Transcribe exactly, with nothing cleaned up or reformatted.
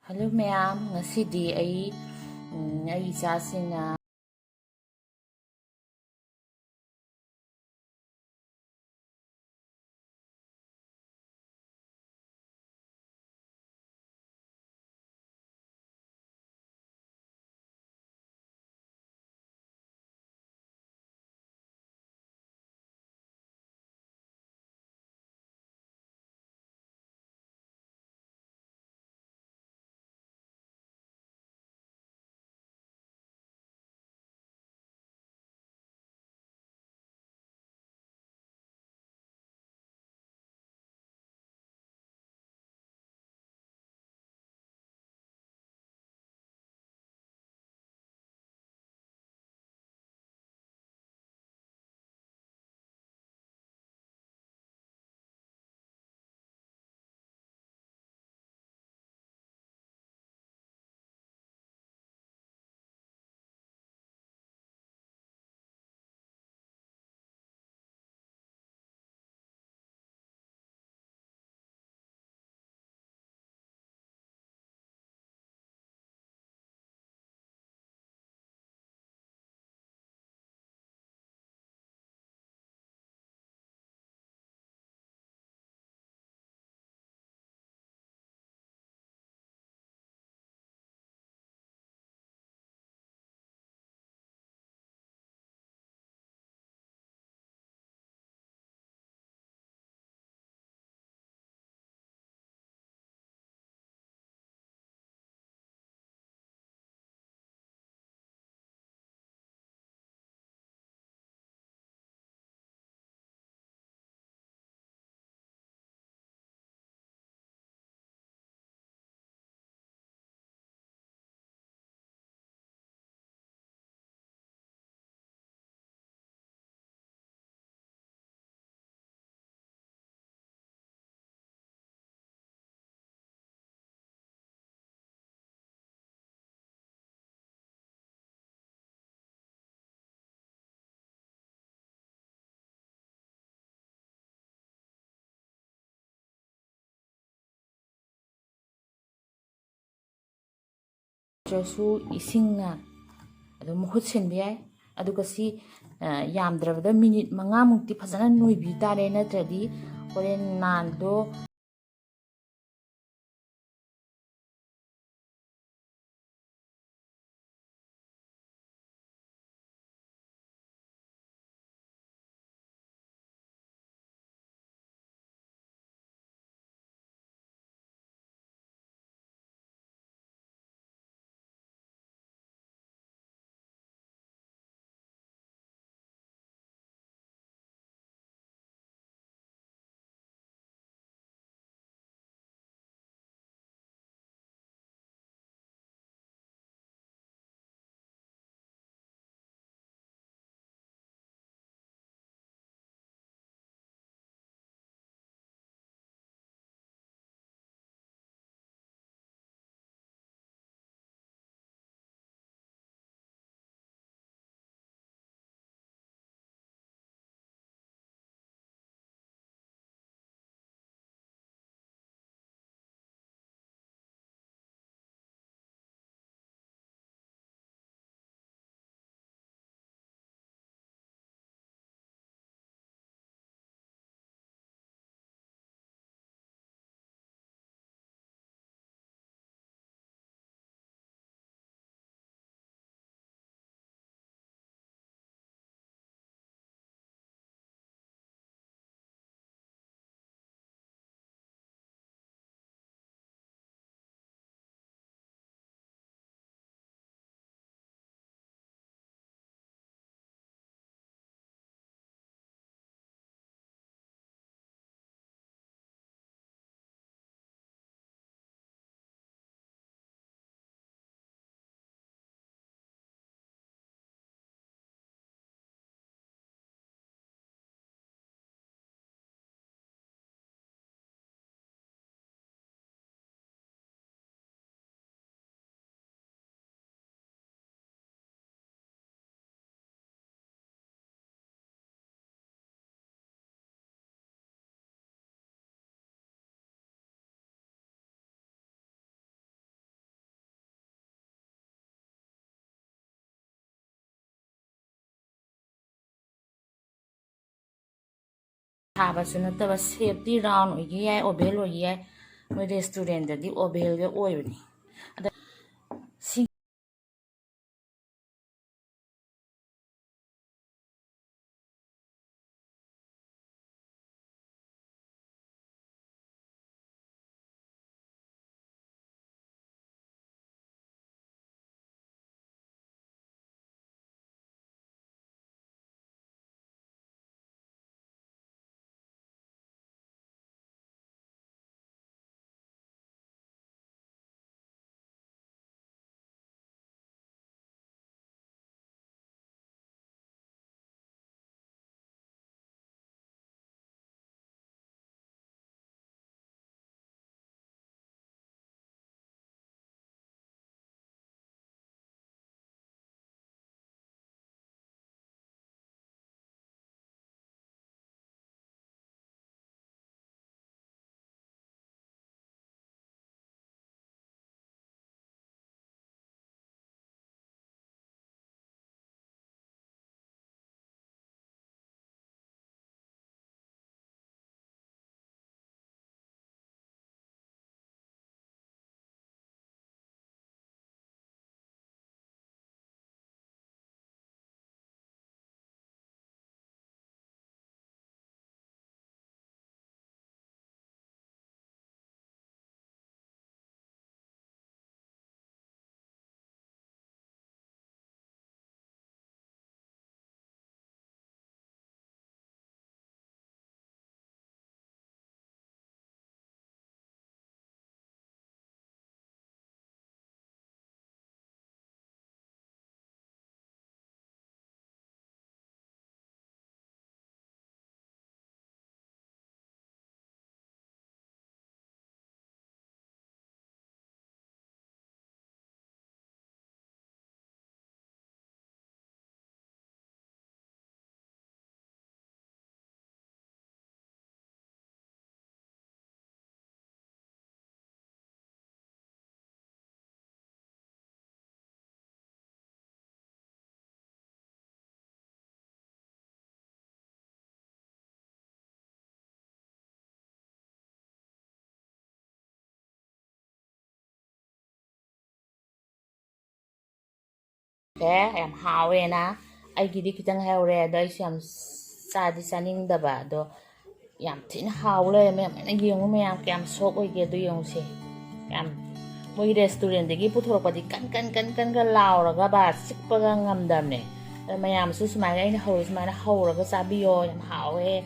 Hello ꯃꯌꯥꯝ, ꯉꯁꯤꯗꯤ ꯑꯩ, ꯎꯝ, ꯑꯩ ꯏꯆꯥꯁꯤꯡꯅ ꯅꯠꯇ꯭ꯔꯁꯨ ꯏꯁꯤꯡꯅ ꯑꯗꯨꯝ ꯃꯍꯨꯠ ꯁꯤꯟꯕ ꯌꯥꯏ꯫ ꯑꯗꯨꯒ ꯁꯤ, ꯑ, ꯌꯥꯝꯗ꯭ꯔꯕꯗ ꯃꯤꯅꯤꯠ ꯃꯉꯥꯃꯨꯛꯇꯤ ꯐꯖꯅ ꯅꯣꯏꯕꯤ ꯇꯥꯔꯦ, ꯅꯠꯇ꯭ꯔꯗꯤ ꯍꯣꯔꯦꯟ ꯅꯥꯟꯗꯣ ꯁꯥꯕꯁꯨ ꯅꯠꯇꯕ, ꯁꯦꯞꯇꯤ ꯔꯥꯎꯟ ꯑꯣꯏꯒꯦ ꯌꯥꯏ, ꯑꯣꯚꯦꯜ ꯑꯣꯏꯒꯦ ꯌꯥꯏ꯫ ꯃꯣꯏ ꯔꯦꯁꯇꯨꯔꯦꯟꯗꯗꯤ ꯑꯣꯚꯦꯜꯒ ꯑꯣꯏꯕꯅꯤ꯫ ꯑꯗ ꯁꯤ ꯀꯦ ꯌꯥꯝ ꯍꯥꯎꯋꯦꯅ꯫ ꯑꯩꯒꯤꯗꯤ ꯈꯤꯇꯪ ꯍꯧꯔꯦ, ꯑꯗꯣ ꯑꯩꯁꯨ ꯌꯥꯝ ꯆꯥꯗꯤ ꯆꯥꯅꯤꯡꯗꯕ, ꯑꯗꯣ ꯌꯥꯝ ꯊꯤꯅ ꯍꯥꯎ ꯂꯩꯔꯝꯃꯦ꯫ ꯑꯃꯨꯛ ꯍꯦꯟꯅ ꯌꯦꯡꯉꯨ ꯃꯌꯥꯝ, ꯀꯌꯥꯝ ꯁꯣꯞ ꯑꯣꯏꯒꯦ ꯑꯗꯨ ꯌꯦꯡꯉꯨꯁꯦ꯫ ꯌꯥꯝ, ꯃꯣꯏꯒꯤ ꯔꯦꯁꯇꯨꯔꯦꯟꯗꯒꯤ ꯄꯨꯊꯣꯔꯛꯄꯗꯤ ꯀꯟ ꯀꯟ ꯀꯟ ꯀꯟꯒ ꯂꯥꯎꯔꯒ ꯕꯥ ꯆꯤꯛꯄꯒ ꯉꯝꯗꯕꯅꯦ꯫ ꯑꯗꯣ ꯃꯌꯥꯝꯁꯨ ꯁꯨꯃꯥꯏꯅ ꯑꯩꯅ ꯍꯧꯔꯤ ꯁꯨꯃꯥꯏꯅ ꯍꯧꯔꯒ ꯆꯥꯕꯤꯌꯣ, ꯌꯥꯝ ꯍꯥꯎꯋꯦ꯫